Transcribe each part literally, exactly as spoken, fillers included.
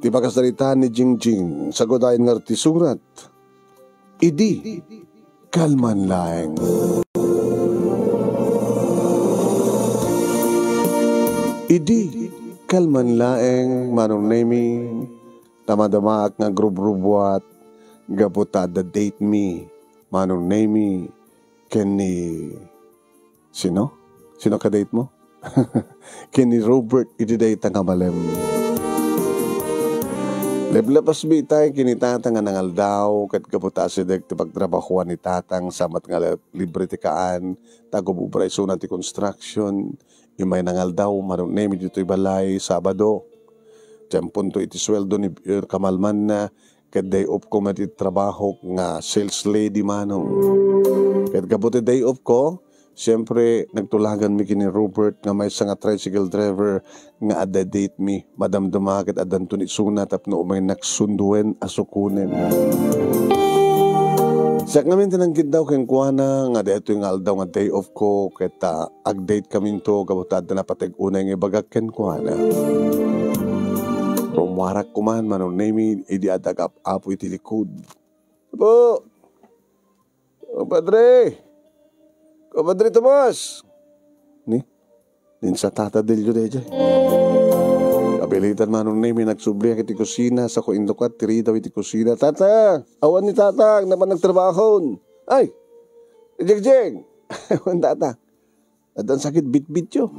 ti pakasaritaan ni Jingjing, sagudayen nga ti surat, Idi Kalman Laeng. Idi Kalman Laeng, Manong Nemi, ta madamaak nga agrubrubuat gapu ta adda date mi, Manong Nemi, ken ni Sino? Sino ka-date mo? Ken ni Robert iti dayta nga malem. Leblebasmi itay ken ni Tatang a nangaldaw, ket gapu ta asideg ti pagtrabahoan ni Tatang, sa met nga le-, libre ti kaan, ta agub-ubra isuna ti construction. Immay nangaldaw, Manong Nemi, ditoy balay, Sabado. Tiemponto iti sueldo ni, eh, kamalmanna, ket day off ko met iti trabahok nga sales lady, Manong. Ket gapu ti day off ko, siyempre, nagtulaganmi ken ni Robert nga maysa nga tricycle driver nga adda date mi. Madamdama ket addanton isuna tapno umaynak sunduen a sukonen. Siak ngamin ti nangkiddaw kenkuana nga daytoy nga aldaw nga day off ko ket, ah, agdate kaminto gapu ta adda napateg unay nga ibagak kenkuana. Rummuarak koman, Manong Nemi, idi adda agap-apo iti likod. Apo! Compadre! Compadre Tomas! Ni? Ni Tata Delio daydiay. Kabilitan, Manong Nemi, nagsubliak iti kusina, sako innukat ti ridaw iti kusina. "Tata! Awan ni Tatang, napan nagtrabahon." "Ay! Jengjeng!" "Awan, Tata." "Addan sakit bitbityo."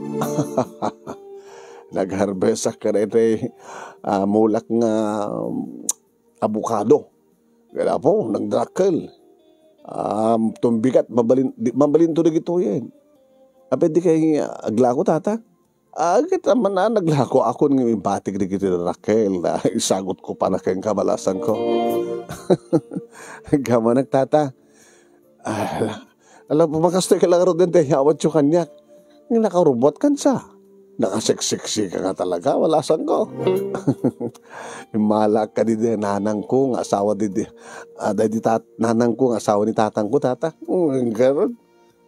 Nagharbesak ka na iti, ah, mulak nga, um, abukado. Kaya po, nagdrakkel. Um, tumbigat, mabalin, di, mabalinto dagitoyen. Apay di kay, ah, aglako, Tata? Agit man a naglako akon nga ibatik dagiti drakkel, na isagot ko pa na ken kabalasan ko. Gamanak, Tata. Ah, ala, ala, pumakastoy ka lang aro den, ti ayawatyo kaniak. Nga nakarubot kan sa. Nakaseksiksi ka nga talaga, wala sangko. Immala ka di, di nanang ko nga asawa di, di, ah, di, di tat-, nanang ko nga asawa ni tatang ko, Tata. Mm, ganun.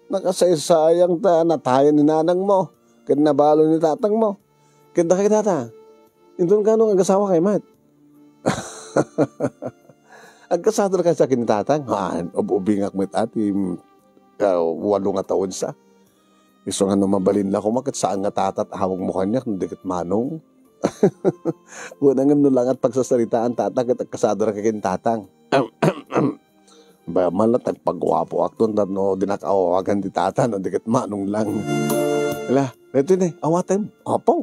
Nakasaysayang ta, natayan ni nanang mo. Ken nabalo ni tatang mo. Ken dakay, Tata. Inton kano nga agasawa kay met. Agkasado kay sa ken ni Tatang? Ha, ub-, ubingak met ati, ah, walo nga taon sa. Isu nga no mabalin la koma ket saan nga Tata ti awagmo kaniak no di ket Manong. Wen ngem no langat pagsasaritaan, Tata, ket agkasado ra ken Tatang. Ba, mala, tagpaguapoak ton tapno dinak awagan ti Tata no di ket Manong lang. Ala, daytoy ne, awatem. Apo.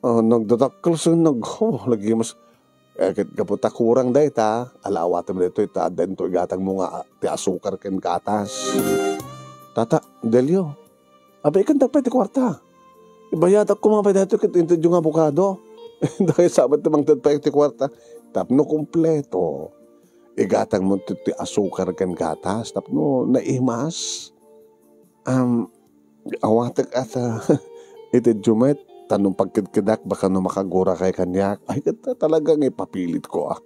Ah, nagdadakkel sa nag-, oh, lagi mas, eh, ket gapu ta kurang dayta, ala, awatem daytoy ta adda into igatangmo nga, ah, ti asukar ken gatas. Tata, Delio, apay, ikantak pay ti kuarta. Ibayadak koma pay daytoy ket intedyo nga abukado. Dakay sa met ti mangted pay ti kuarta. Tapno kompleto, igatangmo ti, ti asukar ken gatas tapno naimas. Am, awatek a ta, itedyo met, ta no pagkedkedak, baka no makagura kay kaniak. Ay, ket ta-, talaga nga ipapilitko ak.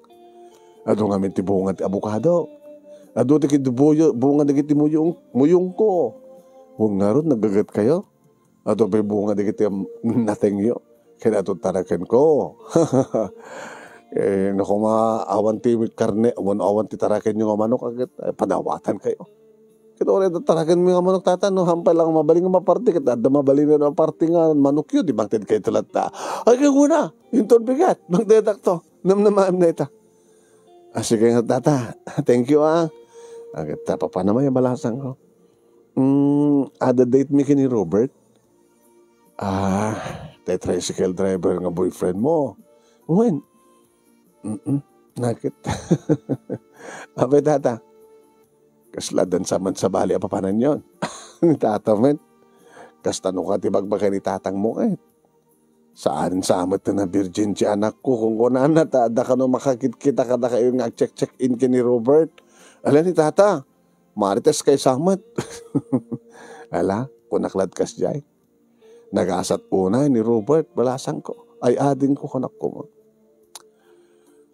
Adu ngamin ti bunga ti abukado. Adu ti kid buyo-, bunga dagiti muyong-, muyongko. Wen ngarud, naggaget kayo? Adu pay bunga dagiti am-, natengyo. Ken adu tarakenko. Eh, no koma, awan ti karne, awan, awan ti tarakenyo nga manok, agit, ay, padawatan kayo. Ket uray da tarakenmi nga manok, Tata, no, hampay lang mabalin nga maparti, ket adda mabalin nga maparti nga manokyo, di mangted kayo ti latta. Ay, kay kuna, inton bigat, magdedak to. Namnamaem na ita. Ah, sige nga, Tata. Thank you, ah. Agit, ta, papanam a balasangko. Mm, adda date mi ken ni Robert? Ah, ti tricycle driver nga boyfriend mo. Wen. Mm-mm. Nakit. Apay, Tata? Kasla dan sa man sabali a papananyon. Ni Tata met. Kasta no ka ti bagbagay ni Tatang mo, eh. Saan sa met ti na-virgin ti anakko, kunkunana, ta adda kano makakitkita kadakayo nga agcheck-check-in ken ni Robert. Ala ni Tata, Marites kay sa met. Ala, kunak la kasdiay. Nagasat unay ni Robert, balasangko. Ay, adingko, kunak koma.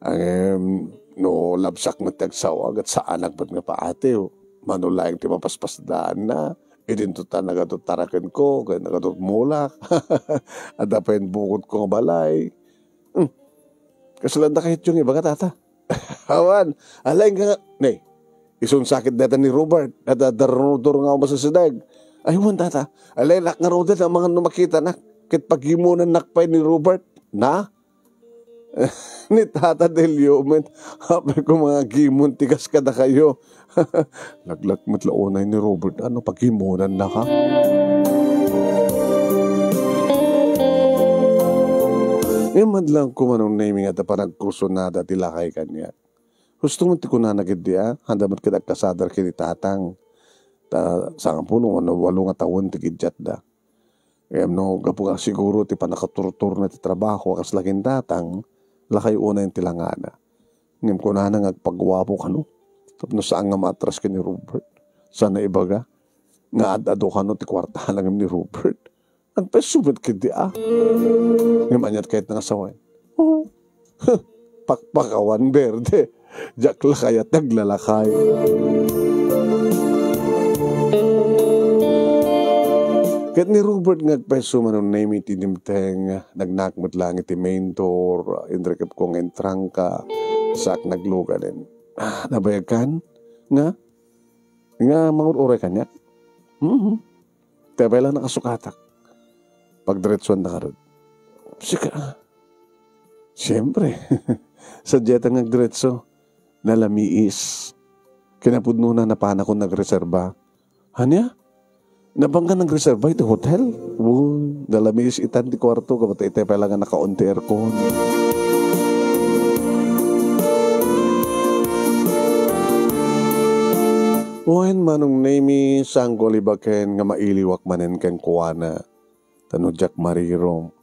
Ngem, no labsak met ti agsawa, ket saanak met nga paatiw. Mano laeng ti mapaspasdaanna. Idinto ta nagadu tarakenko, ket nagadu mulak. Adda pay bukodko nga balay. Hmm. Kasla dakayo nga ibaga, tata? Awan, alaen nga, ne, isun sakit dayta ni Robert, dayta darnudor nga umasideg. Ay, wen, tata, alaenak ngaruden amangan no makitanak, ket pagimonannak pay ni Robert. Na? Ni Tata Delio met, apay ko mangagimon ti kas kadakayo. Laglak met la unay ni Robert, ano, pagimonannaka? Ngem madlangko, Manong Nemi, nga adda panagkursunada ti lakay kaniak. Husto met ti kunana ketdi a, adda met ket agkasadar ken ni Tatang. Ta sangapulo wenno walo nga tawen ti kiddiatda. Ngem no gapu nga siguro ti pannakaturturna ti trabaho a kasla ken Tatang, lakay unay ti langana. Ngem kunana nga agpaguapo kano, tapno saan nga maatras ken ni Robert. Sana ibaga nga ad-adu kano ti kuartana ngem ni Robert. Agpayso met ketdi a. Ngem aniat kayatna nga sawen? Oh. Pakpakawan, berde. Diak la kayat aglalakay. Ket ni Robert nga agpayso, Manong Nemi, ti dimteng, nagnak met laeng iti main door, inrikepko nga intrangka, saak naglugaden. Ah, nabayagkan? Nga? Nga mangur-uray kaniak? Mhm. Ti apay lang nakasukatak. Pagdiretsuan na ngarud. Sika. Siyempre. Sadiay ta nga agdiretso. Nalamiis. Kinapudnona, napanakon nagreserba. Ania? Napanka nagreserba iti hotel? Uy, nalamiis itan ti kuarto, kabat iti pay lang nga nakaon ti aircon. Wen, Manong Nemi, saanko a libaken nga mailiwak manen kenkuana. Ta no diak marirom,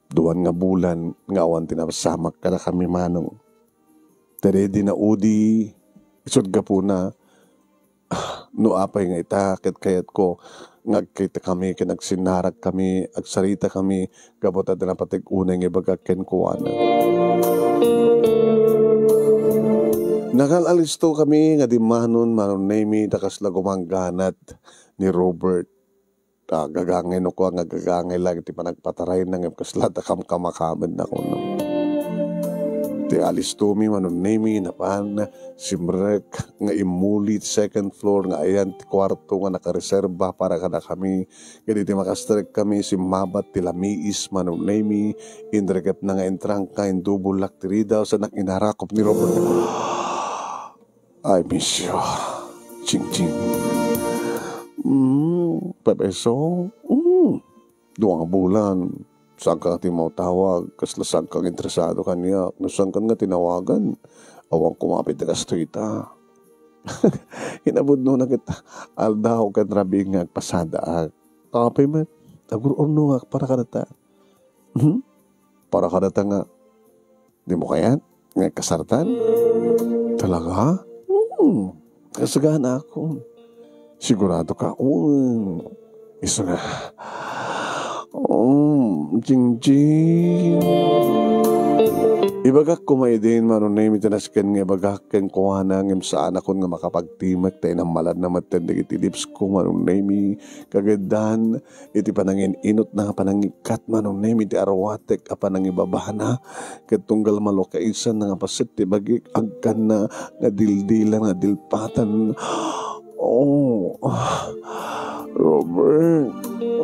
duan nga bulan nga awan ti napasamak kadakami, Manong. Ta daydi naudi, isut' gapuna, no apay nga ita, ket kayatko nga agkitakami ken agsinnarakami, agsaritakami, gapu ta adda napateg unay nga ibagak kenkuana. Nakal-alistokami nga dimmanon, Manong Nemi, ta kasla gumangganat ni Robert. Ah, gagangay no kua nga gagangay lang iti panagpatarayna, ngem kasla ta kamkamakamen na kuno. Ti alistomi, Manong Nemi, napan, simrek nga immuli ti second floor nga ayan ti kuarto nga nakareserba para kadakami. Ket iti makastrekkami, simmabat ti lamiis, Manong Nemi, inrikepna nga intrangka, indubolak ti ridaw, sanak inarakop ni Robert. I miss you. Ching, ching. Mm, Pepe Song? Mm. Dua nga bulan. Saanka ti mautawag? Kasla saanka interesado kaniak? No saankan nga tinawagan? Awan ko mapit kastoy ta. Inabudnona ket aldaw ken rabii nga agpasadaak. Apay met, agur-urnongak para kadata. Hmm? Para kadata nga Dimo kayat nga ikasartan? Talaga? Hmm. Kasagana akon. Sigurado ka? Oo. Isu nga. Um, Jingjing. Ibagak koma idin, Manong Nemi, ti nasken nga ibagak kenkuana, ngem saanakon nga makapagtimek, ta inammalanna metten dagiti lips ko, Manong Nemi, kageddan, iti panangin-inotna nga panangikkat, Manong Nemi, ti aruatek a panangibabana, ket tunggal malukaisanna nga paset ti bagik, agkanna nga dildilan nga dilpatan. Oh, Robert.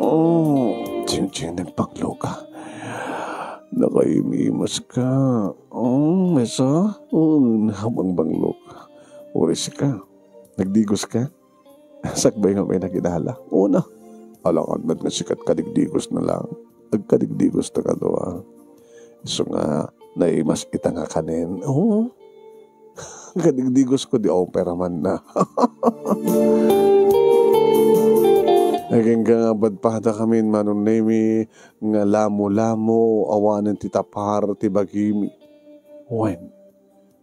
Oh, Jingjing, nagbanglo ka. Nakaimimas ka. Oh, Mesa? Oh, nabangbanglo ka. Uray sika. Nagdigos ka? Sakbay nga may nakilala. Una, alangan met nga sika ti kadigdigos na lang. Agkadigdigos ta kadua. Isu nga, naimas ita nga kanen. Oo. Kadigdigos ko, di opera man na. Agingga nga badpada kami, Manong Nemi, nga lamo-lamo, awanen ti tapar, ti bagimi. Wen,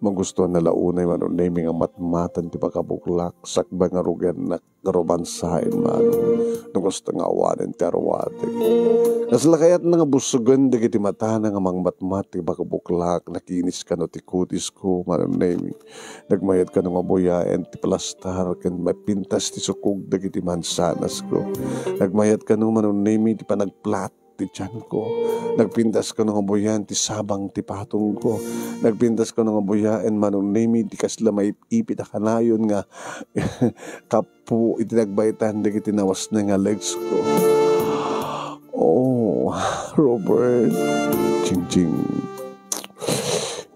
magustuhan na la unay, Manong Nemi, nga matmatan ti pakabuklak, sakbay nga rugiannak, nga rumansaen, Manong. No kasta nga awanen ti aruatek. Kasla kayatna nga busogen dagiti matana nga mangmatmat ti pakabuklak, nakinis kano ti kutis ko, Manong Nemi. Nagmayat kano nga buyaen ti plastar, ken mapintas ti sukog dagiti mansanas ko. Nagmayat kano, Manong Nemi, ti panagplat ti tianko. Nagpintas kano nga buyaen ti sabang ti patongko. Nagpintas kano nga buyaen, Manong Nemi, ti kasla maip-ipit a kanayon nga kapo iti nagbaytan dagiti nawasna nga legs ko. Oh, Robert. Chinching.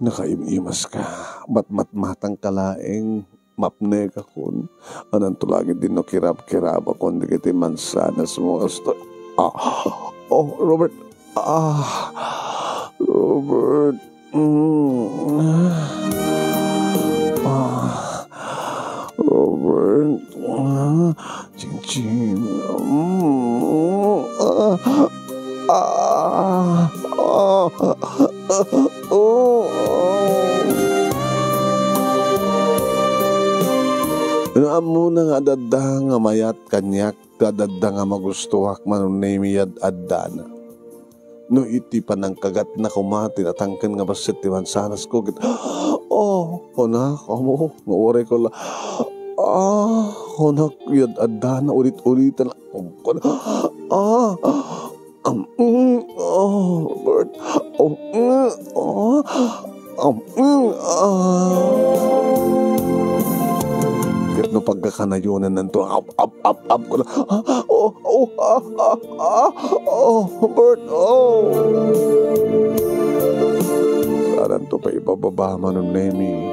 Nakaim-imas ka. Matmatmatang ka laeng. Mapnek akon. Ananto laeng dinno kirab-kirabakon dagiti mansanas mo. Asta. Ah. Oh, Robert. Ah. Robert. Mm. Ah. Robert. Ah. Chinching. Mm. Ah. Ah. Ah. Oh. No ammona nga adda nga mayat kaniak, ta adda nga magustoak, Manong Nemi, ad-addana. No iti panangkagatna koma ti natangken nga bassit ti mansanas ko, ket, "Oh," kunak, amo, nga uray ko la, "Ah," kunak, ad-addana, ulit-ulitan, "Ah, ah, am, mm, oh, Bert, oh, mm, oh, am, mm, ah." Ket no pagkakanayonannanto, "Ap, ap, ap, ap," kunak, "Ah, oh, oh, ah, ah, ah, oh, Bert, oh." Saananto pay ibababa, Manong Nemi.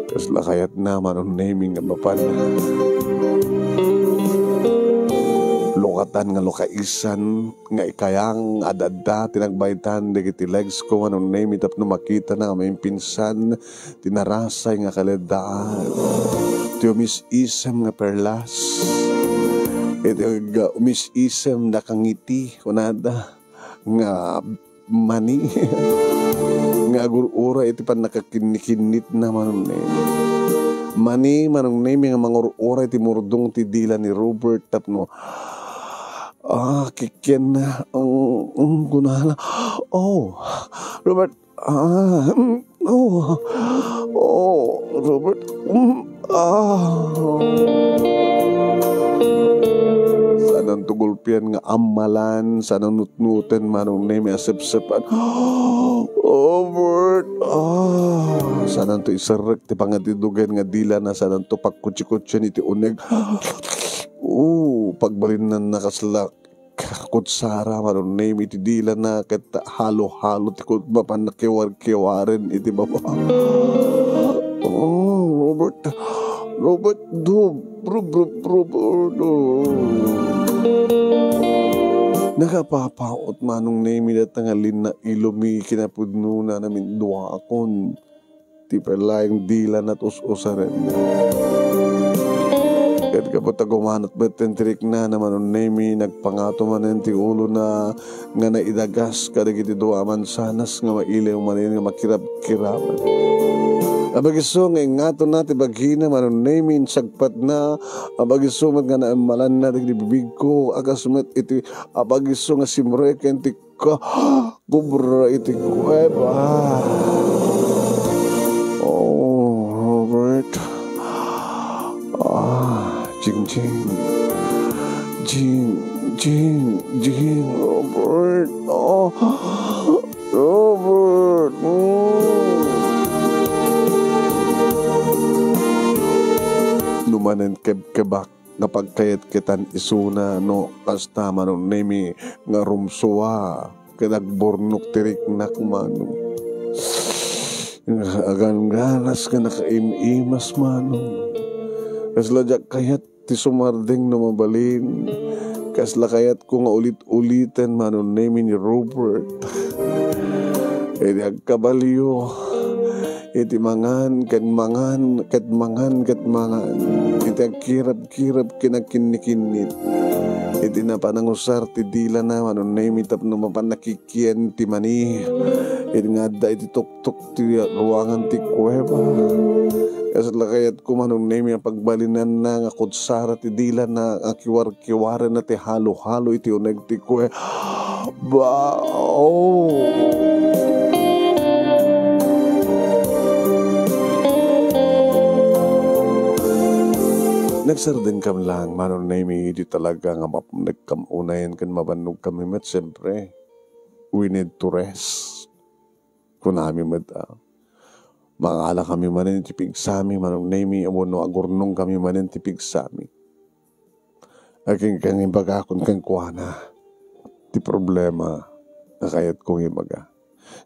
Kasla kayatna, Manong Nemi, nga mapan lukatan nga lukaisan nga ikayang ad-adda ti nagbaytan dagiti legs ko, Manong Nemi, tapno makitana nga maimpinsan ti narasay nga kaleddaan, ti umis-isem nga perlas, iti ag-, umis-isem nga kangiti, kunada, nga mani nga agur-uray iti pannakakinnikinnitna, Manong Nemi. Mani, Manong Nemi, nga mangur-uray iti murdong ti dila ni Robert tapno, ah, kikkienna, mm, mm, kunana, "Oh, Robert, ah, mm, oh, oh, Robert, mm, ah." Saananto gulpian nga ammalan, saananto nutnuten, Manong Nemi, a sepsepan. "Robert, ah." Saananto iserrek ti pangatidugen nga dilana, saananto pakkutsikutsien iti uneg. Oh, pagbalinnanna kasla kutsara, Manong Nemi, iti dilana ket halo-halo ti kut-, mapan nakiwar-kiwaren iti baba. "Oh, Robert, Robert, Dob, Rob, Rob, Rob, Rob." Nakapapaut, Manong Nemi, dayta nga linna ilumi kinapudnona, naminduakon ti pay laeng dilana, us-usaren. Ket gapu ta gumanat metten ti riknana, Manong Nemi, nagpangato manen ti ulona nga naidagas kadagiti dua a mansanas nga mailiw manen nga makirab-kiraban. Apagiso nga ingatonna ti bagina, Manong Nemi, insagpatna. Apagiso met nga naammalanna dagiti bibigko a kas met iti apagiso nga simreken ti ka-, kubra iti kuweba. Oh, Robert. Ah, Jing, Jing. Jing, Jing, Jing, Robert. Oh, Robert. Mm. Numanen kebkebak nga pagkayatketan isuna no kasta, Manong Nemi, nga rumsua ket agburnok ti riknak, Manong. Nga agangganas nga nakaim-imas, Manong. Kasla diak kayat ti sumardeng no mabalin. Kasla kayatko nga ulit-uliten, Manong Nemi, ni Robert. Idi agkabalio, iti mangan ket mangan ket mangan ket mangan, iti agkirab-kirab ken agkinnikinnit, iti napanangusar ti dilana, Manong Nemi, tapno mapan nakikkien ti mani, iti nga adda iti tuktok ti ruangan ti kuweba. Kasla kayatko, Manong Nemi, a pagbalinanna nga kutsara ti dilana nga kiwar-kiwarenna ti halo-halo iti uneg ti kue-, Ba, oh. Serdenkam lang, Manong Nemi, di talaga nga mapnekkam unayen ken mabannogkami met, siyempre. We need to rest. Kunami met, ah, mangala kami manen ti pigsami, Manong Nemi, wenno agurnong kami manen ti pigsami. Akin kang ibagakon kenkuana ti problema nga kayatko nga ibaga.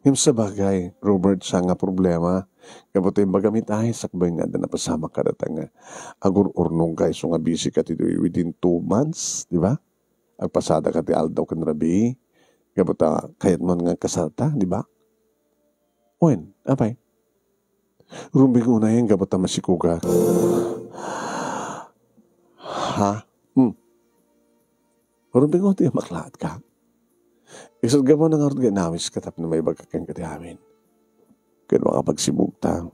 Ngem sabagay, Robert, sa nga problema, gapu ta imbagam ita, ay, sakbay nga adda napasamak kadata nga agur-urnongka isu nga busy ka ti within two months, di ba? Agpasada ka ti aldaw ken rabii, gapu ta kayatmo nga kasarta, di ba? Wen, apay? Rumbingo na yan, gapu ta masikugak. Ha? Hmm. Rumbingo ti maklaat ka. Isut' gapu na ngarud nga inawis ka tapno maibaga kenka ti amin. Ken makapagsibug ta.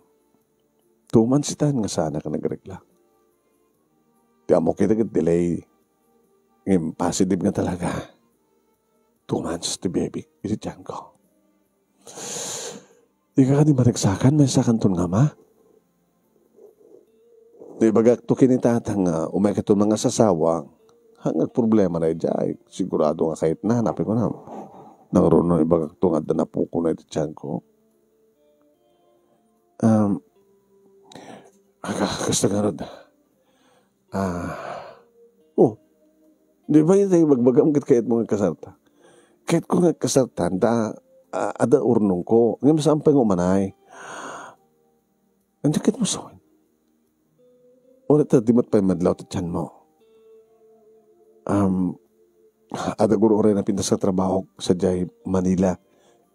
Two months itan nga saanak a nagregla. Ti ammok ita ket delay. Ngem positive nga talaga. Two months ti baby iti tiyanko. Dika kadi maragsakan, maysakanton nga ama? Ti ibagakto ken ni Tatang nga umaykaton mangasasawa, haan nga agproblema daydiay. Sigurado nga kayatna, napay kunam. Nangruna ibagakto nga adda napukona iti tiyanko. Um, aga, kasta ngarud. Ah, oh, di ba ita ibagbagam ket kayatmo nga kasarta? Kayatko nga kasarta, ta, ah, adda urnongko. Ngem saan pay nga umanay. Ania kayatmo sawen? Uray ta di met pay madlaw ti tiyanmo. Um, adda gur-uray napintas nga trabaho sadiay Manila.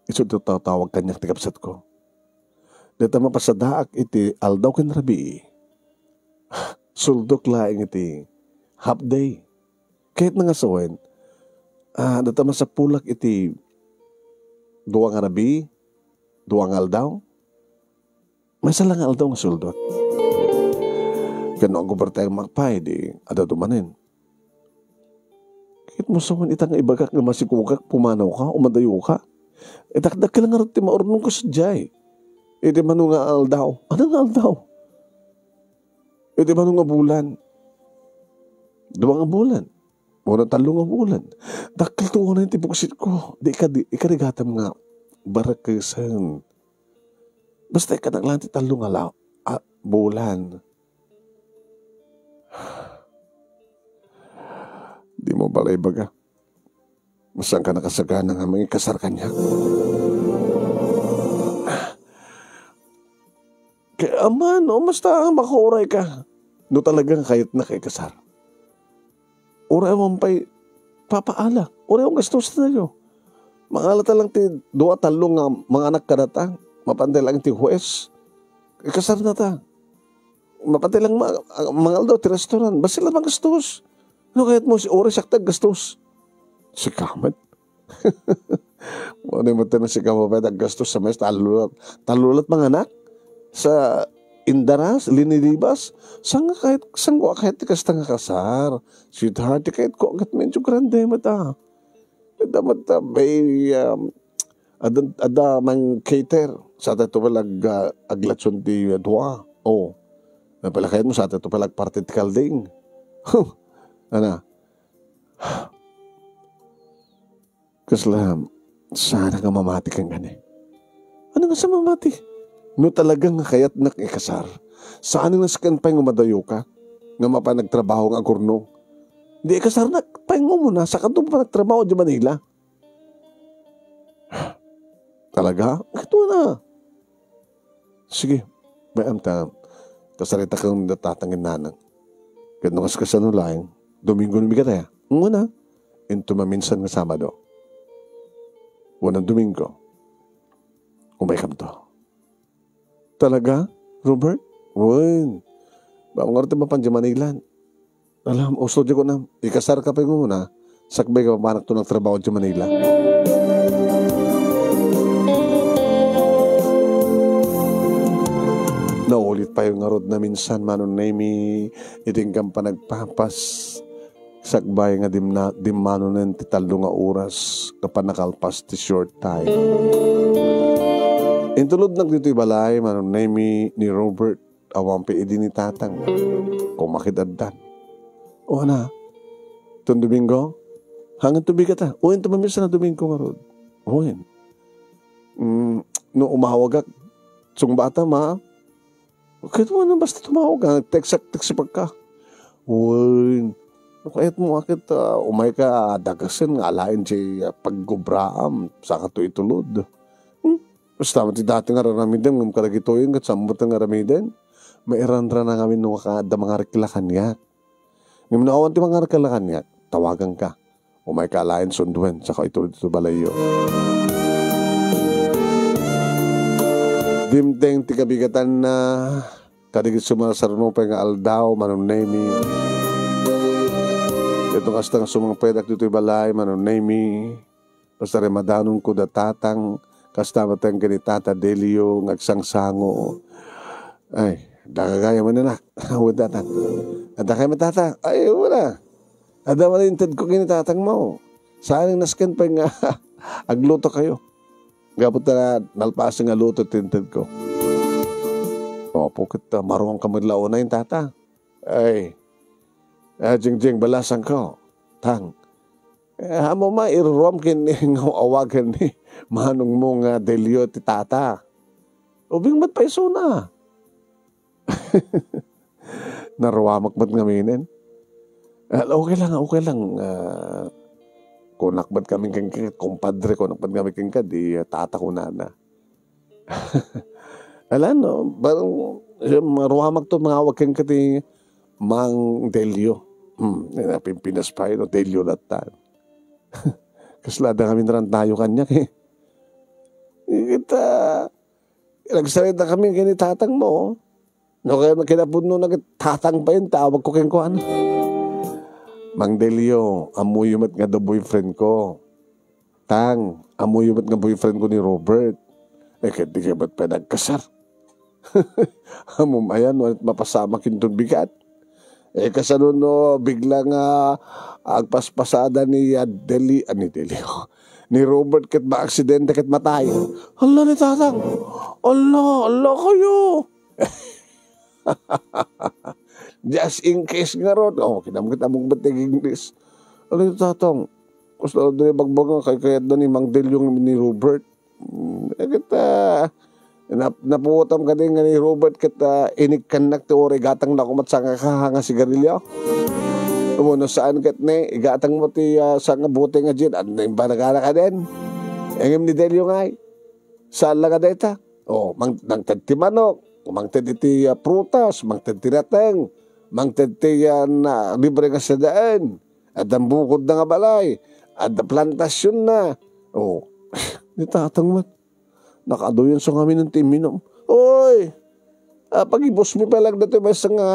Isu ti tatawag kaniak ti kabsatko. Dayta mapasadaak iti aldaw ken rabii, suldok laeng iti half day. Kayatna nga sawen, ah, dayta masapulak iti dua nga rabii, dua nga aldaw, maysa la nga aldaw nga suldot. Ken no ag-overtime ak pay, di adda dumanen. Kayatmo sawen ita nga ibagak nga masikugak, pumanawka, umadayoka. Idakdakkel ngarud ti maurnongko sadiay. Iti mano nga aldaw. Ania nga aldaw? Iti mano nga bulan? Dua nga bulan. Wenno tallo nga bulan. Dakkel ti unayen ti buksitko. Di ikadi-, ikarigatam nga barakesen. Basta ikkanak laeng ti tallo nga la-, ah, bulan. Dimo bala ibaga. Masanka nakasagana nga mangikasar kaniak. Kay aman, no, basta makauray ka. No talagang kayatna nga ikasar. Uray man pay papaala. Uray ang gastos tayo. Mangalata lang ti dua, tallo nga manganak kadata. Mapantay lang ti huwes. Ikasar na ta. Mapantay lang ma-, mangaldaw ti restaurant. Basta lang magastos. Ano kayat mo? Si Ori sakta gastos. Si Kamat. Ano yung mata na si Kamat? Gastos sa mais. Talulat. Talulat manganak. Sa Indaras, Linilibas. Saan nga kahit, saan ko kahit ti kasta nga kasar? Sweetheart, ti kahit ko agad medyo grande mata. Adda met, ah, bay, um, adda, adda mang cater. Sa tayo pala ag-, ah, aglatson ti, ah, dua. Oh. Napalakayat mo, sa tayo pala agparti ti kalding. Huh. Ana. Kasla, saan nga mamati kangani? Ano nga sa mamati? No talaga nga kayat nak ikasar, saan nga sakan pay nga madayo ka? Nga mapan nagtrabaho nga agurnong? Di ikasar na, pay nga umuna, saka to pa nagtrabaho di Manila. Talaga? Ito na. Sige, bayam ta. Kasarita kang datatangin nanang. Ket no kas-, kasano laeng, Domingo no bigat aya. Nguna, into maminsan nga Sabado. Wenno Domingo. Umay kamto. Talaga, Robert? Wen. Ba, ngarud ti mapan di Manila. Alam, usto di ko na, ikasar ka pay nguna, sakbay ka panak to nagtrabaho di Manila. Naulit pay ngarud na minsan, Manong Nemi, iti inggam panagpapas, sakbay nga dimna-, dimmanonen ti tallo nga oras, nga panakalpas ti short time. Intulod nagditoy balay, Manong Nemi, ni Robert, awan pay idi ni Tatang. Kumakit addan. O, ana, ton Domingo? Hangan to bigata. Uy, to mamisa na Domingo ngarud. Uy. Mm, no umawagak, sungbata, ma? Ket mo na basta tumawag ka, text-ak, text-ak ka. Uy, no kayat mo, akit, ah, umay ka, dagasen nga alaen ti, ah, paggubraam, saka to itulod. Hmm? Basta mo ti dati nga raramiden, ngem kadagitoyen, ket sammo ti nga ramiden. Mairanrana ngamin no ka, adda mangarikila kaniak. Ngem no awan ti mangarkala kaniak, tawaganka. Umay ka alaen sunduen, saka itulod iti balayyo. Dimteng ti kabigatanna, kadagiti sumarsarno pay nga aldaw, Manong Nemi. Ito kasta nga sumangpetak ditoy balay, Manong Nemi. Basta rimadanonko da tatang, kasta met ken ni Tata Delio nga agsangsango. Ay, adda gagayamen, anak. Wen, tatang. Adda kay met, tata? Ay, wala. Adda man intedko ken ni tatang mo. Saan nga nasken pay nga agluto kayo? Gapu ta nalpasen nga luto ti intedko. Opo, ket, ah, maruang ka met la unay, tata. Ay, ah, Jingjing, balasangko. Tang, eh, amo ma, iruruam ken ni, nga awagen ni manong mo nga Delio ti tata. Ubing met pay isuna. Naruamak met ngaminen. Ah, okay lang, okay lang. Ah, kunak met kami ken, ken, kumpadre, kunak met kami ken, ken, di, ah, tata kunana. Ala, no, parang, eh, maruamak to, mangawag ken iti Mang Delio. Hmm, eh, Pimpinas pay, no, Delio latta. Kasla da kami narantayo kaniak, eh. Kita, nagsarita kami ken ni tatang mo. No, kaya kinapudno na ket tatang pay, tawag ko kenkuana. Mang Delio, ammoyo met nga adda boyfriend ko. Tang, ammoyo met nga boyfriend ko ni Robert. Eh, ket di kayo met pay nagkasar. Amom ayan, no, mapasamak inton bigat. Eh, kasano no, bigla nga agpaspasada ni, ah, Deli-, ah, ni Delio, ni Robert ket maaksidente ket matay. Hala ni tatang. Hala, hala kayo. Just in case ngarud. Oh, kinam kita mo ba't nag-English? Ano yung tatang? Gusto ko din bagbaga, kay kayat na ni Mang Del yung ni Robert. Hmm, eh, kita, nap-, naputam ka din nga ni Robert, kita, inikkannak ti uri, gatang na kumat sa nga kaha nga sigarilyo. Uno saan ket ni, igatang mo ti, ah, sa nga bote nga gin, ano yung banagana ka din? Engem ni Delio ngay, saan lang nga dayta? Oh, mang-, mangted ti manok, mangted iti, ah, prutas, mangted ti nateng, mangted ti, ah, na, libre nga sadaen. Adda bukod na nga balay, adda plantasyon na. Oh, ni tatang met. Nakaduyan sa ngamin ti imminum. Oy! Ah, pag-ibus mi pay lang dati may nga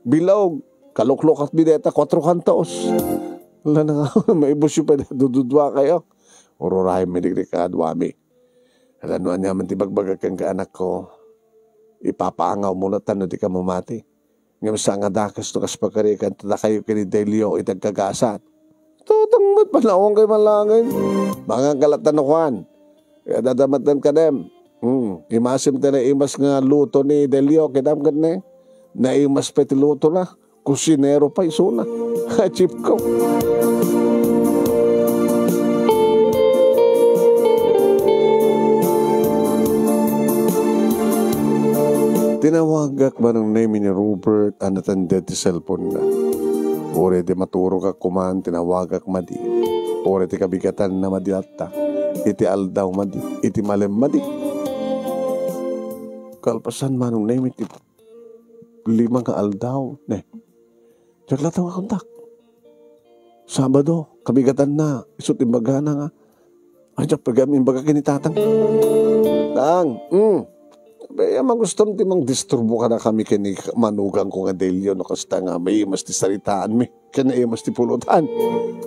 bilog. Kaluklukat mi deta, kuatro kantos. Wala na nga, maibus yung pwede dududwa kayo. Ururay mi digdi kaduami. Alam no, anya man ti bagbaga kang kaanak ko. Ipapaangaw mo na tano di ka mamati. Ngem sa nga dakes no kas pagarikan, ta dakayo ken ni Delio iti agkagasat. Tutong met panawan kay malangin. Mangan ka latta no kuan. Kaya dadamatan ka dem. Hmm, imasim ti naimas nga luto ni Delio, kitam ket ne. Naimas pa ti luto na. Kusinero pa isuna. Chip ko. Tinawagak manong Nemi ni Robert a natended ti cellphone na. Uray ti maturogak kuman, tinawagak madi. Uray ti kabigatan na madi latta. Iti aldaw madi, iti malem madi. Kalpasan manong Nemi ti lima nga aldaw, ne. Diak latta nga kontak. Sabado, kabigatan na, isu ti imbagana nga, ay, diak pagam imbaga ken ni tatang. Tang, mm. Be, ya, magustom ti mangdisturbo kadakami ken ni manugang ko nga Delio, no, kasta nga maimas ti saritaan mi, ken naimas ti pulutan.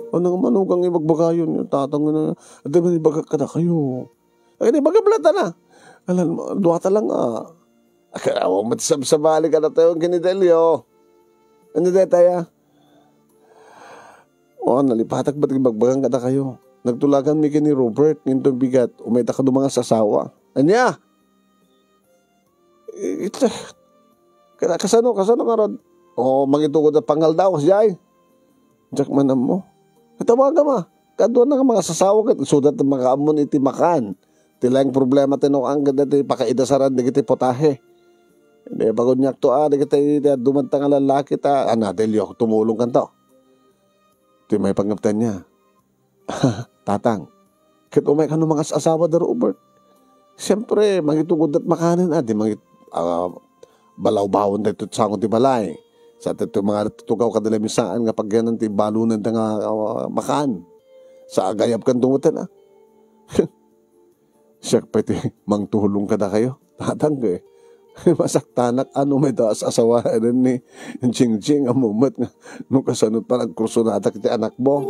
Ano nga manugang ibagbagayon, tatang, na, adda man ibaga kadakayo. Ay, di bagabla ta na. Alam mo, duwata lang, ah. Akarawa mo ti sabsabali ka na tayo, kini Delio. Ano detaya? O, nalipatak ba't ibagbagan ka na kayo? Nagtulagan mi kini Robert, ngintong bigat, umay ta ka dumangas asawa. Anya? Ita, kada kasano, kasano nga rod? O mangitugod a pangaldaw, sadiay? Diak man ammo. Tawagam a. Kaduana nga mangasasawa ket isuda ti makaammon iti makan. Ti laeng problema ti nuan ket ti pakaidasaran dagiti putahe. Di baguniakto a, dagiti ti dumanta nga lallaki ta, ana, Delio, tumulongkanto. Ti maipangngeptanna. Tatang, ket umay kano mangas-asawa da Robert. Siempre, mangitugod dat makanen, a, di mangit-, a, balawbawon daytoy sango ti balay. Sa daytoy mangitugaw kadalamisan nga pagyanan ti ibalunan da nga, a, makan. Sa agayab kan dumutan, a. Siak pay ti mangtulong kadakayo. Tatang, e. Masaktanak a no may daas asawaen ni Jingjing a mumet nga no kasano panagkursunada iti anakmo.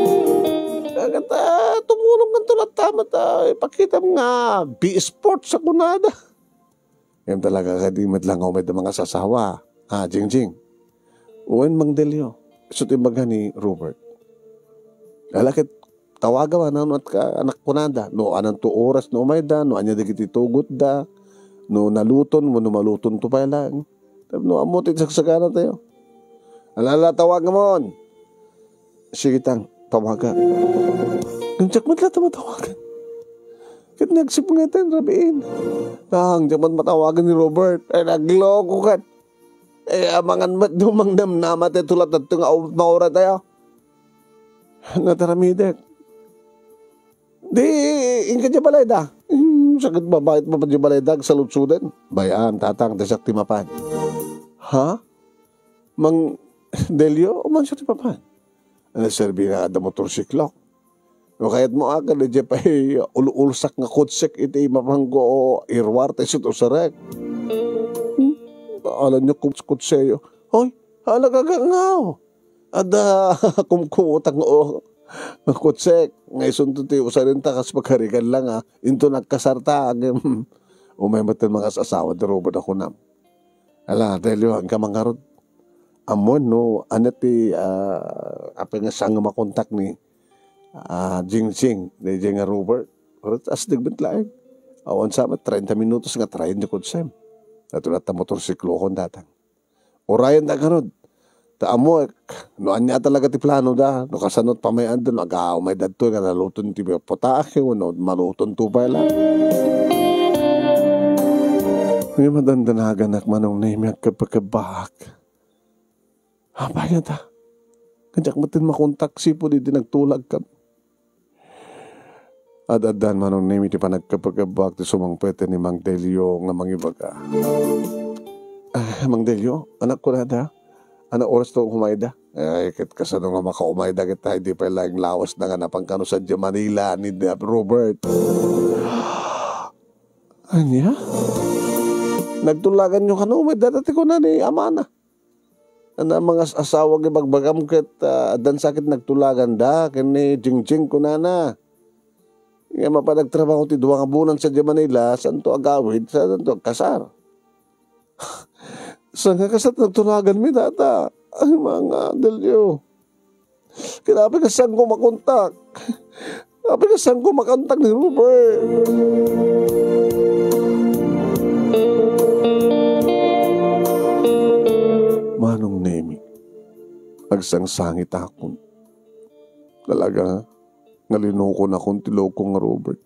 Ket, a, tumulongkanto latta met, a, ipakitam nga B Sports a kunada. Ngem talaga kadi met lang umay da mangasasawa. A, Jingjing. Wen, Mang Delio. Isu ti imbaga ni Robert. Ala ket tawagam a, no, no, at ka, anak kunada. No, ananto oras no umayda, no, ania dagiti tugotda, no, naluton, wenno malutonto pay laeng. Tapno ammo ti sagsagana tayo. Ala, ala, tawagamon. Sige, tang, tawaga. Ngem diak met latta matawagan. Ket nagsip nga ita rabiin. Tang, diak met matawagan ni Robert. Ay, nagloko ket. E, amangan met no mangnamnama ti tulat adto nga au-, maura tayo. Nataramidek. Di, inka diay balayda. Hmm, sakit babait mo pa diay balayda, agsaludsuden. Bay-am, tatang, ta siak ti mapan. Ha? Mang Delio, umansiyo ti mapan? Nagserbi nga adda motorsiklo. No kayatmo a, ket diay pay ul-ulsak nga kutsek iti mapangko iruar ta isu ti usarek. Hmm? Alanyo kuts-, kutseyo. Hoy, ala, gagangaw. Adda kumkutak nga, o, nga kutsek. Nga isunto ti usarenta kas pagarigan lang, a. Into nagkasarta, ngem umay met ti mangas-asawa da Robert a kunam. Ala, Delio, agkamang ngarud. Ammom no ania ti, a, apay nga saan nga makontak ni, a, Jingjing, daydiay nga Robert. Pero asdeg met laeng. Awan sa met treinta minutos nga atrayen ti kutsem. Adtoy latta motorsiklokon, tatang. Urayen da ngarud. Ta ammoek, no ania talaga ti planoda, no kasano ti pamay-anda, no agaumay dadtoy nga naluton ti putahe, wenno malutonto pay la. Ngem adandanaganak, Manong Nemi, agkebkebbaak. Apay ngata? Nga diak met makontak sipud idi nagtulagkami. Ad-addan, Manong Nemi, ti panagkebkebbaak ti sumangpet ni Mang Delio nga mangibaga. A, Mang Delio, anak, kunada, ania orasto umayda? Ay, ket kasano nga makaumayda ket idi pay laeng lawesna nga napan kano sadiay Manila ni Robert. Ania? Nagtulaganyo kano umayda, dayta ti kuna ni amana. Ania, mangas-asawa nga ibagbagam ket, a, addan sa ket nagtulaganda ken ni Jingjing kunana. Nga mapan agtrabaho ti dua nga bulan sadiay Manila, saanto agawid, saanto agkasar. Saan nga kasat nagtulaganmi, dayta? Ay, Manong Delio. Ket apay nga saanko makontak? Apay nga saanko makontak ni Robert? Manong Nemi, agsangsangitakon. Talaga nga linukonakon ti loko nga Robert.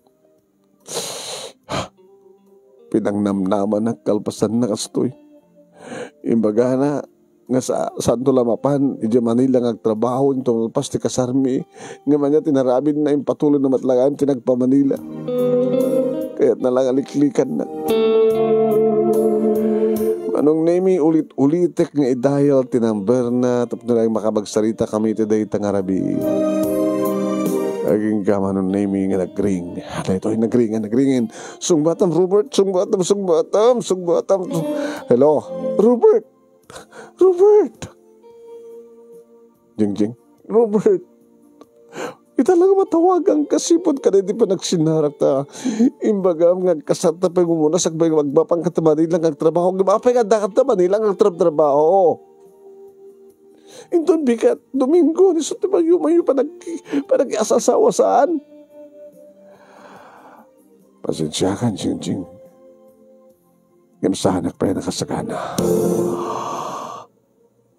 Pinangnamnamanak kalpasanna kastoy. Imbagana nga sa-, saanto la mapan idiay Manila nga agtrabaho inton malpas ti kasarmi, ngem ania ti narabidna, impatuloyna met la gayam ti nagpa-Manila. Kayatna la nga liklikanna. Manong Nemi, ulit-ulitek nga i-dial ti numberna tapno laeng makapagsaritami iti dayta nga rabii. Agingga, Manong Nemi, nga nagring. Daytoy, nagring, nagring. Sungbatam, Robert, sungbatam, sungbatam, sungbatam. Hello, Robert! Robert! Jingjing? Robert! Ita la nga matawaganka sipud kadaydi panagsinarak ta imbagam nga agkasarta pay umuna sakbay nga agmapan ka ta Manila nga agtrabaho. Ngem apay nga adda ka ta Manila nga agtrabtrabaho? Inton bigat, Domingo, ni isu ti mayumayo panag-, panag-asasawa saan? Pasensiakan, Jingjing. Ngem saanak pay nakasagana.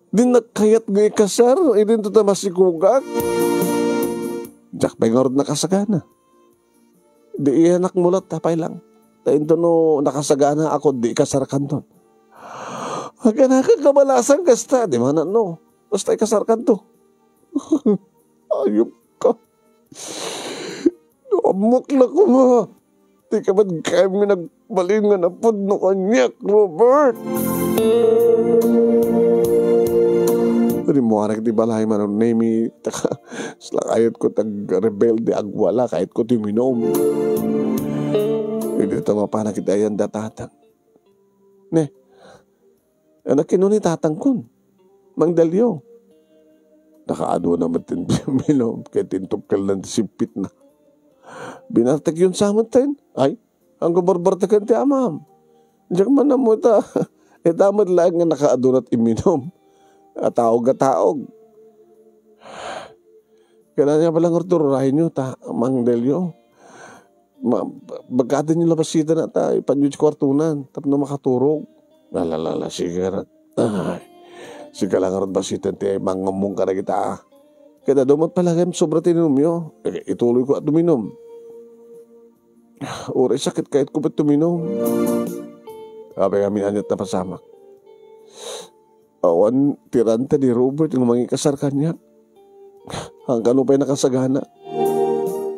Di nagkayat nga ikasar, idinto ta masikugak. Diak pay ngarud nakasagana. Di iyanakmo latta pay lang. Ta intono nakasagana ako, di ikasarkanton. Aganakan kabalasan kasta, di man no. Basta ikasarkanto. Ayop ka. Ammok la koma. Di ka met gayam nga nagbalin nga napudno kaniak, Robert. Rimmuanak ti balay, Manong Nemi, ta kasla kayatko ti agrebelde, agwala, kayatko ti uminum. Idi ta mapanak iti ayan da tatang. Ne, Anak, kino ni tatangkon, Mang Delio? Nakaaduna met ti uminum, ket intukkelna ti sippitna. Binartekyon sa met ten. Ay, anggo barbarteken ti amam. Diak man ammo ita, ita met laeng nga nakaadunat uminum. Ataog, ataog. Kailangan niya palang artururahin niyo, ta, Mang Delio. Ma-, bagkaten niyo la basiten ta, ipan niyo ti kuartonan, tapno makaturog. Lalalala, sige ngarud. Ay, sige la ngarud basiten ti mangammong kadagita. Ket adu met pay la gayam sobra ti inumyo. Eh, ituloyko a tuminum. Uray sakit, kayatko met tuminum. Apay ngamin aniat napasamak? Awan ti ranta ni Robert nga mangikasar kaniak. Hankano pay nakasagana?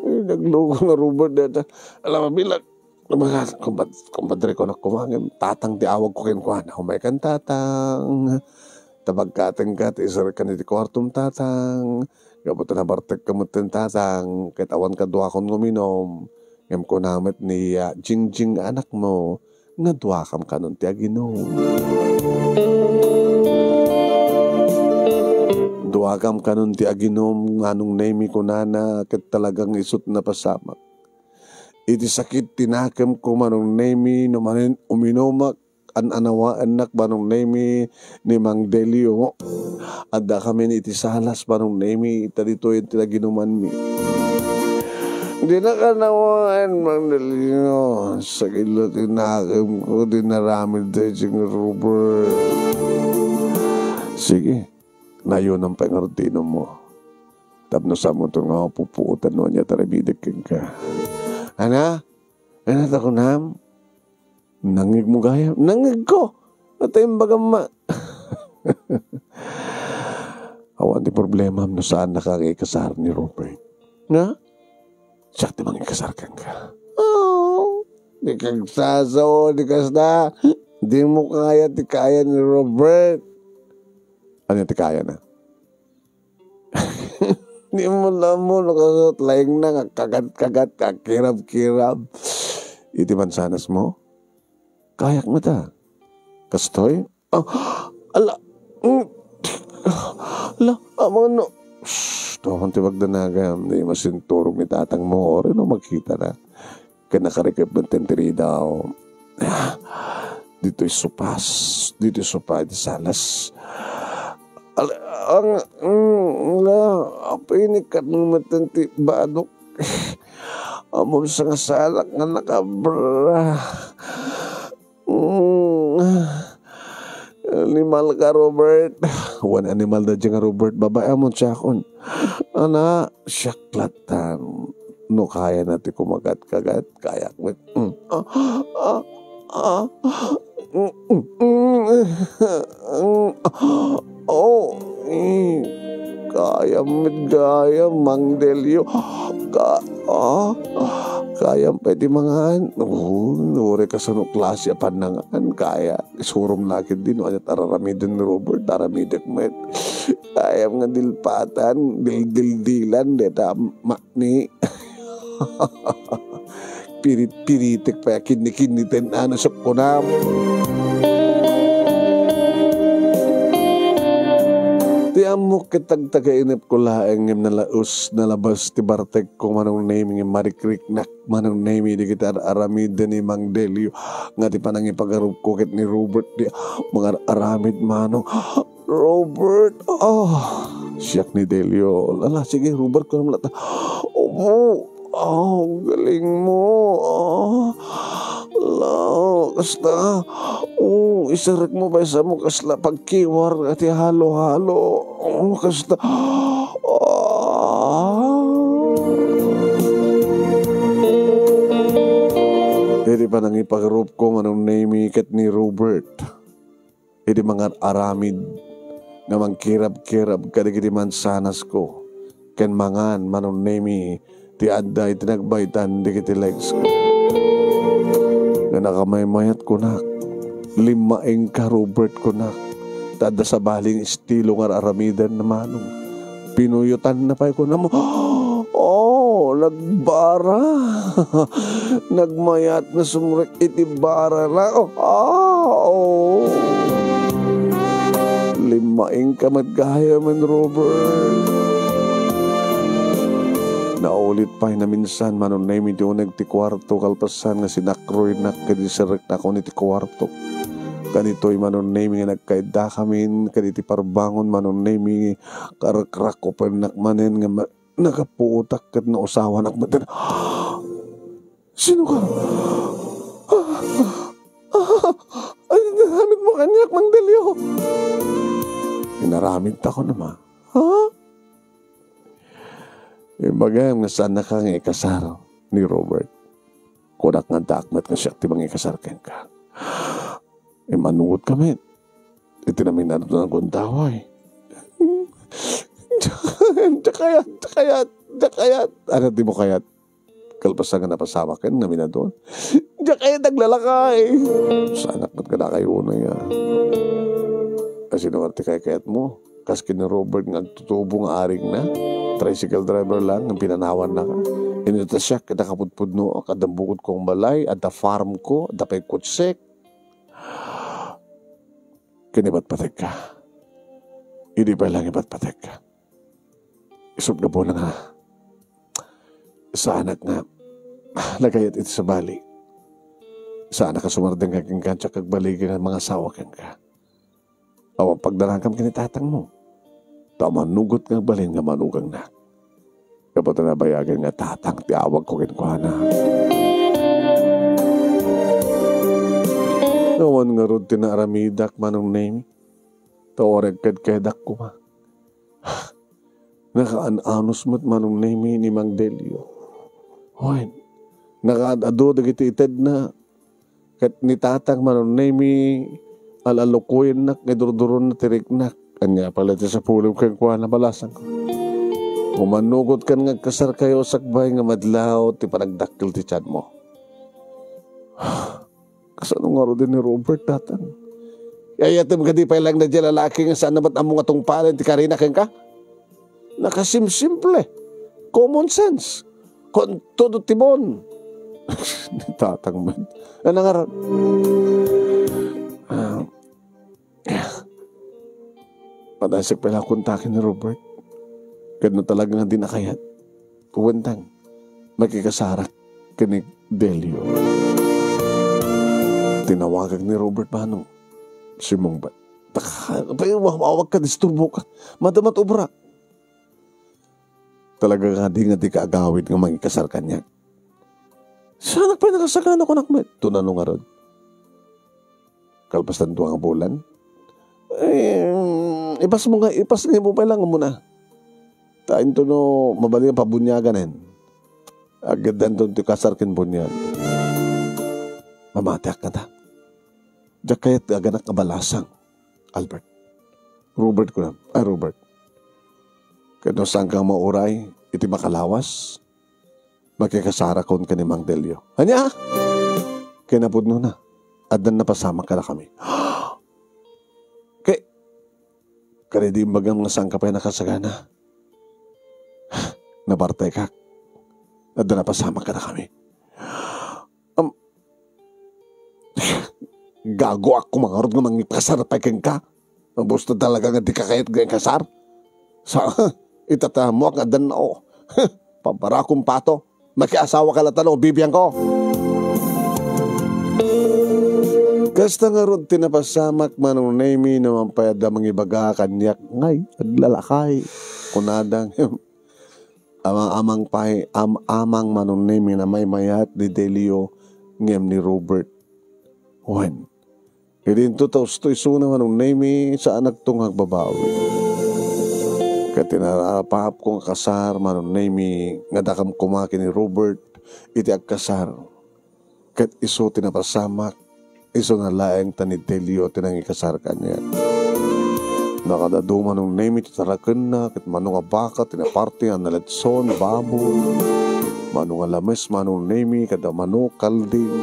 Ay, nagloko nga Robert dayta. Ala, mabilang. Kumbaga, kumpad-, kumpadre ko na kumangem, tatang ti awag ko kenkuana. Umay kan tatang. Ta bagkatenka ti isarkan iti kuartom, tatang. Gapu ta nabartek ka met ten, tatang. Ket awan kaduakon nga uminum. Ngem kuna met ni, ah, Jingjing nga anakmo, nga duakam kanon ti aginum. Duakam kanon ti aginum, Manong Nemi, kunana, ket talagang isut napasamak. Iti sakit ti nakemko, Manong Nemi, no manen uminumak, an-anawaennak, Manong Nemi, ni Mang Delio. Addakamin iti salas, Manong Nemi, ta ditoy ti naginumanmi. Dinak anawaen, Mang Delio. Sakit la ti nakemko, di naramid daydi nga Robert. Sige, nayonam pay ngarud ti inummo. Tapno samoto nga mapupuotan no ania ti aramidek kenka. Ana? Ana ta kunam? Nangngegmo gayam? Nangngegko! Ata imbagam ma-, Awan ti problemam no saannaka nga ikasar ni Robert. Nga? Siak ti mangikasar kenka. Oh, di kagsasao, di kasta. Dimo kaya ti kaya ni Robert. Ania ti kayana? Di mo la mo nakasut laeng na nga kagat-kagat, kakirab-kirab. Iti mansanasmo? Kayak met a. Kastoy? Ah, ala. Mm. Ala, amano. Shh, tuang ti pagdanagam. Di masinturog ni tatang mo. Ori no makita na. Ken nakarikep met ti ridaw. Ditoy sopas, ditoy sopa iti salas. Al-, ang, mm, la, apay ni kat mo met ti badok. Ammom sa nga salak nga nakabra. Mm. Animal ka, Robert. Wen animal da nga Robert. Babae amon siakon. Ana, siak latan. No kaya na ti kumagat-kagat, kayak met. Mm. Ah, ah, ah. Mm, mm, mm. Oh, eh. Kayam met gayam, Mang Delio. Ka-, ah, kayam pay ti mangan. Oh, nure kasano klase a pannangan. Kaya, isurom na ketdi no ania ti araramiden ni Robert, aramidek met. Kayam nga dilpatan, dildildilan, deta ma-, ni. Pirit-piritek pay a kinni-kinni ten ano sa kunam. Ti ammok ket tagtagainepko laeng ngem nalaus, nalabas ti bartekko, Manong Nemi, ngem marikriknak, Manong Nemi, dagiti ar-aramiden ni Mang Delio nga ti panangipagarupko ket ni Robert ti mangar-aramid, Manong. Robert, ah, siak ni Delio. Ala, sige, Robert, kunam latta. Opo, ah, galing mo. Ah, Lao, kasta. Oh, isarek mo pay sa mo kasla pagkiwar nga ti halo-halo. Oh, kasta. Ah. Iti panangipagrupko, Manong Nemi, ket ni Robert. Iti mangar-aramid nga mangkirab-kirab kadagiti mansanasko, ken mangan, Manong Nemi, ti adda iti nagbaytan dagiti legs ko. Nga nakamaymayat kunak, "Limmaingka, Robert," kunak, ta adda sabali nga estilo nga ar-aramiden na manong. Pinuyotanna pay kunam, "Oh, nagbara." Nagmayat nga sumrek iti barana. Oh, ah, oh. Limmaingka met gayam, Robert. Naulit pay naminsan, Manong Nemi, ti uneg ti kuarto, kalpasan nga sinakroynak ken inserreknak iti kuarto. Kanitoy, Manong Nemi, nga nagkaiddakamin, ken iti parbangon, Manong Nemi, karakrakkupennak manen nga ma-, nagapuotak ket nausawanak met. "Sino ka? Ah, ah, ay, inaramid mo kaniak, Mang Delio?" "Inaramidta kunam, a." "Ha? Imbagam nga saannaka nga ikasar ni Robert. Kunak nga addaak met nga siak ti mangikasar kenka. Immanugotka met iti naminadon a gundaway." "Diak, diak kayat, diak kayat, diak kayat." "Ania dimo kayat?" Kalpasan nga napasamak ken naminadon. "Diak kayat aglalakay." "Saanak met kadakayo unay, a. Ay, sino nga ti kaykayatmo? Kas ken ni Robert nga agtutubo nga arigna? Tricycle driver lang nga pinanawannaka. Inita siak, ita kapudpudnoak, adda bukodko nga balay, adda farm ko, adda pay kotsek. Ken ipatpategka. Idi pay lang ipatpategka. Isut' gapuna nga saanak nga nagayat iti sabali. Saanak a sumardeng kenka, diak agbaligi nga mangasawa kenka. Awan pagdanagam ken ni tatangmo. Ta manugot nga agbalin nga manugangnak. Gapu ta nabayagan nga tatang ti awagko kenkuana." Awan ngarud ti naaramidak, Manong Nemi. Ta uray agkadkayadak koma. Nakaan-anos met, Manong Nemi, ni Mang Delio. Wen, nakaad-adu dagiti itedna. Ket ni tatang, Manong Nemi, al-alukoyennak nga idurduronna ti riknak. Ania pay la ti sapulem kenkuana, balasangko? Umanugot kan nga agkasarkayo sakbay nga madlaw ti panagdakkel ti tianmo. Kasano ngarud ni Robert, tatang? Ay-ayatem kadi pay lang daydiay lalaki nga saanna met ammo nga tungpalen ti karina kenka? Nakasimsimple. Common sense. Con todo timon. Ni tatang met. Ano nga ron? Ah, Padaysek pay la kontaken ni Robert. Ket no talaga nga dina kayat, kuentang, makikasarak ken ni Delio. Tinawagak ni Robert, Manong. Simmungbat. Taka, pay, wa-, awag ka, disturbo ka. Madama ti obra. Talaga nga di nga di ka agawid nga mangikasar kaniak. Saanak pay nakasagana, kunak met. Tunano ngarud. Kalpasan dua nga bulan. Eh, ipasmo nga, ipasngaymo pay lang muna. Ta intono mabalin nga pabuniaganen. Agdanton ti kasar ken buniag. Mamatiak kata. Diak kayat ti aganak a balasang, Albert. Robert, kunam. Ay, Robert. Ket no saanka mauray iti makalawas, makikasarakon ken ni Mang Delio. Ania? Kinapudnona, addan napasamak kadakami. Ke-, kadi di imbagam nga saanka pay nakasagana. Nabartekak. Adda napasamak kadakami. Am, gagoak koma ngarud nga mangipasar pay kenka. Basta talaga nga di ka kayat nga ikasar. Sa, itatamok nga addan na, oh. Pabarakon pato. Makiasawa ka latta no bibiangko. Kasta ngarud ti napasamak, Manong Nemi, no man pay adda mangibaga kaniak, ngay, aglalakay. Kunada, amang-amang pay, am-, amang Manong Nemi, namaymayat ni Delio, ngem ni Robert. Wen, idinto ta usto isuna, Manong Nemi, saanakto nga agbabawi. Ket ti napaapko nga kasar, Manong Nemi, nga dakam koma ken ni Robert iti agkasar. Ket isu ti napasamak, isuna laeng ta ni Delio ti nangikasar kaniak. Nakadadu, Manong Nemi, ti tarakenna, ket mano nga baka ti naparte a naletson, baboy, mano nga lames, Manong Nemi, kada mano, kalding.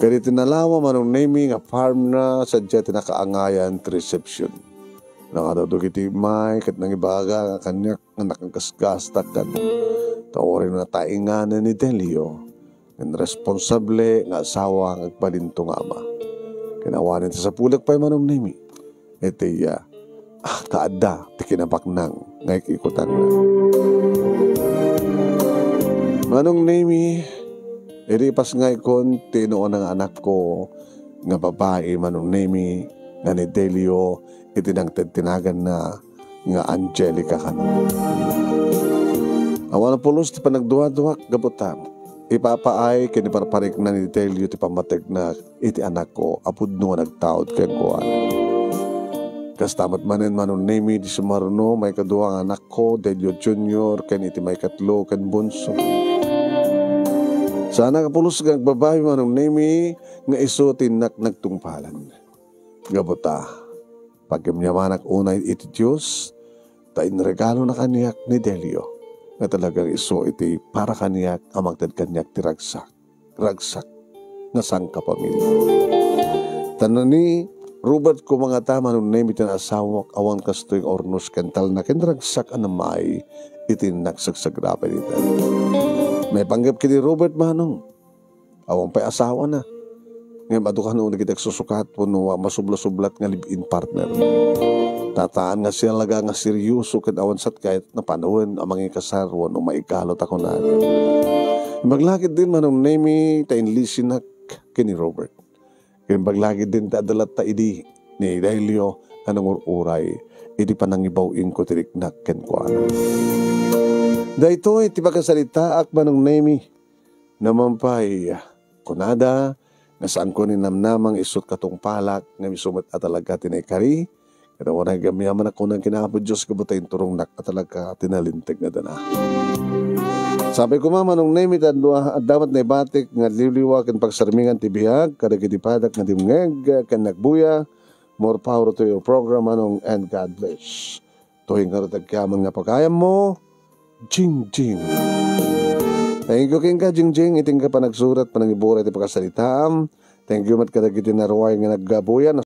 Ket iti nalawa, Manong Nemi, nga farm na, sadiay ti nakaangayan ti reception. Nakadadu iti immay ket nangibaga kaniak nga nakagasgastak kaniak. Ta uray no natainganen ni Delio, nga responsable nga asawa nga agbalinto nga ama. Ken awanen ti sapulek pay, Manong Nemi. Iti, ah, ah, kaadda ti kinabaknang nga ikikutanna. Manong Nemi, idi ipasngaykon ti inuuna nga anakko nga babai, Manong Nemi, nga ni Delio, iti nangted ti naganna nga Angelica kano. Awan a pulos ti panagduaduak gapu ta ipapaay ken iparparikna ni Delio ti pammategna iti anakko a pudno nga nagtaud kenkuana. Kasta met manen, Manong Nemi, ti sumaruno, maikadua nga anakko, Delio Junior, ken iti maikatlo ken bunso. Saanak a pulos nga agbabai, Manong Nemi, nga isu ti innak nagtungpalan. Gapu ta, pagyamyamanak unay iti Dios, ta inregalona kaniak ni Delio, nga talagang isu iti para kaniak a mangted kaniak ti ragsak, ragsak nga sangkapamilya. Ta ni Robert koma ngata, Manong Nemi, ti naasawak, awan kastoy nga urnos ken talna ken ragsak a namay iti nagsagsagdapay dita. Maipanggep ken ni Robert, Manong, awan pay asawana. Ngem adu kano dagiti agsusukat wenno masubla-sublat nga live-in partner. Tataan nga siya laga nga seryoso ken awan satkaet napanawen a mangikasar wenno maigalot a kunana. Imbag la ketdin, Manong Nemi, ta inlisinak ken ni Robert. Ken imbag la ketdin ta adda latta idi ni Delio a nangur-uray iti panangibaw-ingko ti riknak kenkuana. Daytoy ti pakasalitaak, Manong Nemi. Naman pay, kunada, nga saanko ni namnamang isut katungpalak, nga isu met a talaga ti naikari, ket awan a agyamyaman a kunana ken Apo Dios gapu ta inturongnak a talaga ti nalinteg nga dana. Sapay koma, Manong Nemi, ta adda, adda met naibatik nga liwliwa ken pagsarmingan ti biag kadagiti padak nga dimngeg ken nagbuya. More power to your program, Manong, and God bless. Toy ngarud agyaman nga pagayammo, Jingjing. Thank you kenka, Jingjing, iti nga panagsurat, panangiburay ti pakasalitaam. Thank you met kadagiti naruay nga naggabuyan.